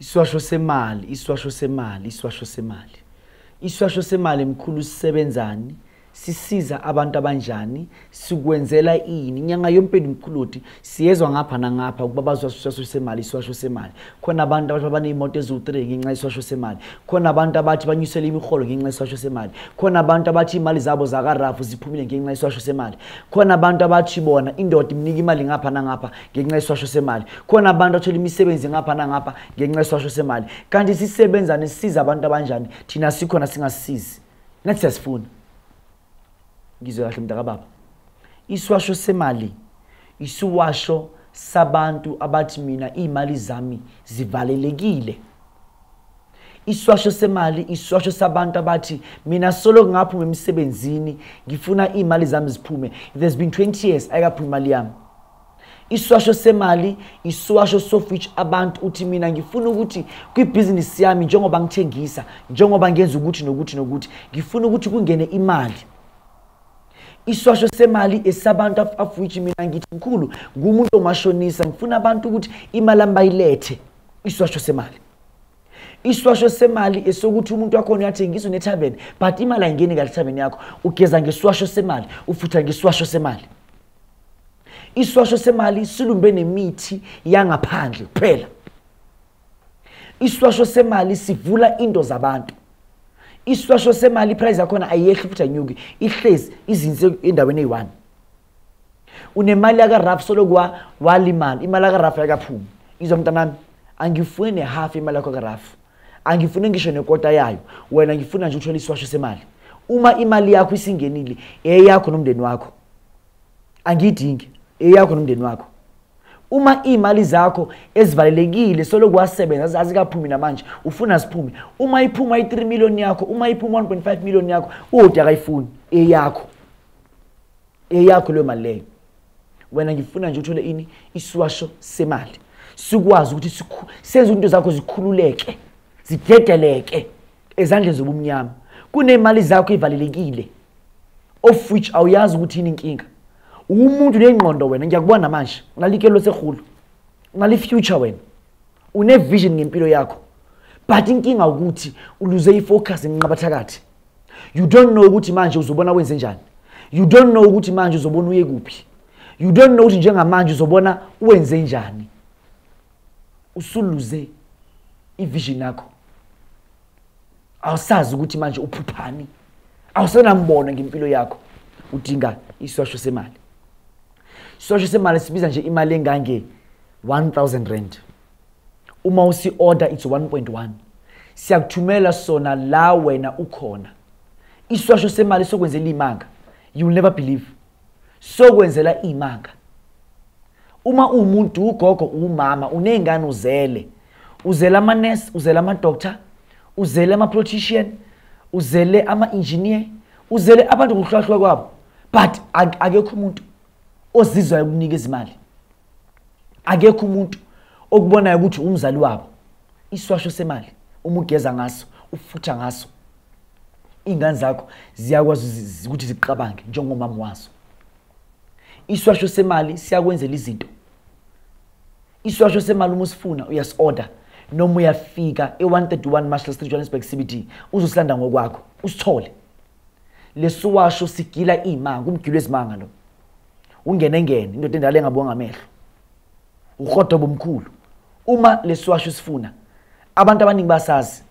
Isiwasho semali, isiwasho semali, isiwasho semali. Isiwasho semali mkhulu sisebenzani? Sisiza abantu abanjani? Sikwenzela ini? Inyanga yompedi mkhuludi siyezwa ngapha nangapha ukuba bazwa isiwasho semali, isiwasho semali. Khona abantu abathi abaneyimoto eziwu-3 ngenxa yesiwasho semali. Khona abantu abathi banyusele imiholo ngenxa yesiwasho semali. Khona abantu abathi imali zabo zakarafu ziphumile ngenxa yesiwasho semali. Khona abantu abathi bona indoda imnika imali ngapha nangapha ngenxa yesiwasho semali. Khona abantu abathola imisebenzi ngapha nangapha ngenxa yesiwasho semali. Kanti sisebenzane sisiza abantu abanjani? Thina sikhona singasisizi. Nathi siyasifuna. Ngizwe kahle mntakababa. Isiwasho semali isiwasho sabantu abathi mina imali zami zivalelekile. Isiwasho semali isiwasho sabantu abathi mina solo ngaphuma emsebenzini ngifuna imali zami ziphume. There's been 20 years ayikaphuma imali yami. Isiwasho semali isiwasho of which abantu uthi mina ngifuna ukuthi kwibusiness yami njengoba ngithengisa, njengoba ngenza ukuthi nokuthi nokuthi, ngifuna ukuthi kungene imali. Isiwasho semali esabantu of which mina ngithi mkhulu ngumuntu omashonisa, ngifuna abantu ukuthi imali yami bayilethe. Isiwasho semali. Isiwasho semali esokuthi umuntu wakhona uyathengisa une-tavern but imali ayingeni kahle tavern yakho, ugeza ngesiwasho semali, ufutha ngesiwasho semali. Isiwasho semali silumbe nemithi yangaphandle kuphela. Isiwasho semali sivula into zabantu. Isiwasho semali price yakhona ayehli futhi anyuki, ihlezi izinze endaweni eyi-1. Unemali yaka-RAF solo walimala, imali yaka-RAF ayikaphumi. Izwa mntanami, angifuni ne-half imali yakho ka-RAF, angifuni ngisho nekota yayo, wena ngifuna nje uthole isiwasho semali. Uma imali yakho isingenile, eyakho nomndeni wakho, angiyidingi, eyakho nomndeni wakho. Uma imali zakho ezivalelekile solo kwasebenza azikaphumi namanje, ufuna siphume. Uma iphuma i3 million yakho, uma iphuma 1.5 million yakho, uthi akayifuni, eyakho. Eyakho leyo mali leyo. Wena ngifuna nje uthole ini? Isiwasho semali. Sikwazi ukuthi senze into zakho zikhululeke, zidedeleke ezandleni zobumnyama. Kunemali zakho evalelekile of which awuyazi ukuthi yini inkinga. Umuntu nengqondo wena, ngiyakubona manje, unalikelo sehulu, unali future wena, une vision ngempilo yakho, but inkinga ukuthi uluze ifocus enqabathakathi. You don't know ukuthi manje uzobona wenze njani. You don't know ukuthi manje uzobona uye kuphi. You don't know ukuthi njengamanje uzobona wenze njani. Usuluze ivision yakho. Awusazi ukuthi manje uphuphani. Awusenambono ngempilo yakho. Udinga isiwasho semali. Isiwasho semali sibiza nje imali engange 1000 rand. Uma usi order it's 1.1. Siyakuthumela sona la wena ukhona. Isiwasho semali sokwenzela imanga. You will never believe. Sokwenzela imanga. Uma umuntu ugogo umama unengane uzele. Uzele ama nurse, uzele ama doctor, uzele ama politician, uzele ama engineer, uzele abantu ngokuhlwahlwa kwabo. But akekho umuntu ozizwayo ukunika imali. Akekho umuntu okubonayo ukuthi umzali wabo. Isiwasho semali uma ugeza ngaso, ufutha ngaso, ingane zakho ziyakwazi ukuthi zicabange njengomama wazo. Isiwasho semali siyakwenzela izinto. Isiwasho semali uma usifuna uyasi-order noma uyafika e-131 Marshall Street, Johannesburg CBD, uzosilanda ngokwakho usithole. Lesiwasho sigila imanga, umgilo wezimanga lo. Ungene ngene indoda endala engabonga amehlo. Uhodo bomkhulu. Uma lesiwasho sifuna, abantu abaningi basazi.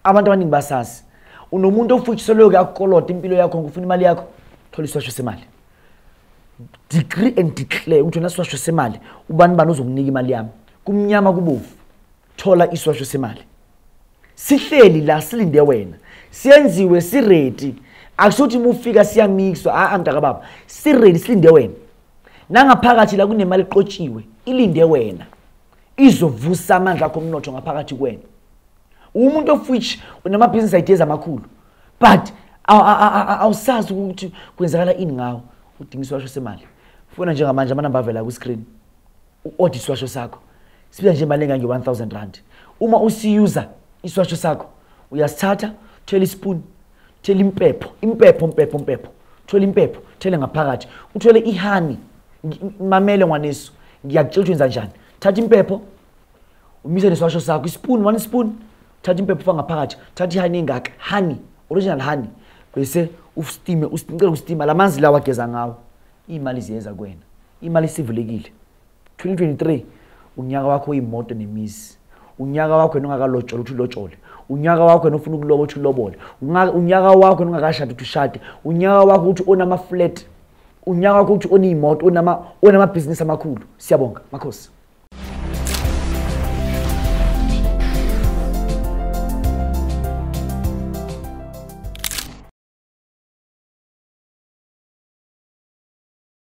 Abantu abaningi basazi. Unomuntu ofutshiselwe yakukoloda impilo yakho ngufuna imali yakho, thola isiwasho semali. Decree and declare ukuthi wena siwasho semali, ubani bani uzokunika imali yami. Kumnyama kubovu. Thola isiwasho semali. Sihleli la silinde wena. Siyenziwe siready. Akusuthi uma ufika siyamixwa, a mntakababa. Siready silinde wena. Nangaphakathi la kunemali eqotshiwe, ilinde wena. Izovusa amandla akho omnotho ngaphakathi kuwena. Umuntu of which unama business ideas amakhulu, but awusazi ukuthi kwenzakala ini ngawo. Udinga isiwasho semali. Funa njengamanje amanamba avela ku screen. U-order isiwasho sakho. Sibiza nje imali engange 1000 rand. Uma usiyuza isiwasho sakho, uyasithatha, uthele ispoon, uthele impepho, impepho, impepho, impepho. Uthele impepho, uthele ngaphakathi, uthele ihani. Mamele ngwanesu, ngiyakutshela ukuthi wenza njani. Thatha impepho, Umise nesiwasho sakho, ispoon, one spoon, thatha impepho ufaka ngaphakathi, thatha ihoney engaka, honey, original honey, bese ustime, ucela ustima lamanzi lawa ageza ngawo. Imali ziyeza kuwena, imali isivulekile. 2023 unyaka wakho uyimoto nemizi, unyaka wakho wena ongakalotshola ukuthi ulotshole, unyaka wakho wena ufuna ukuloba ukuthi ulobole, unyaka wakho wena ungakashadi ukuthi ushade, unyaka wakho ukuthi onama flat, unyaka wakho ukuthi oneyimoto, onamabhizinisi amakhulu. Siyabonga makhosi.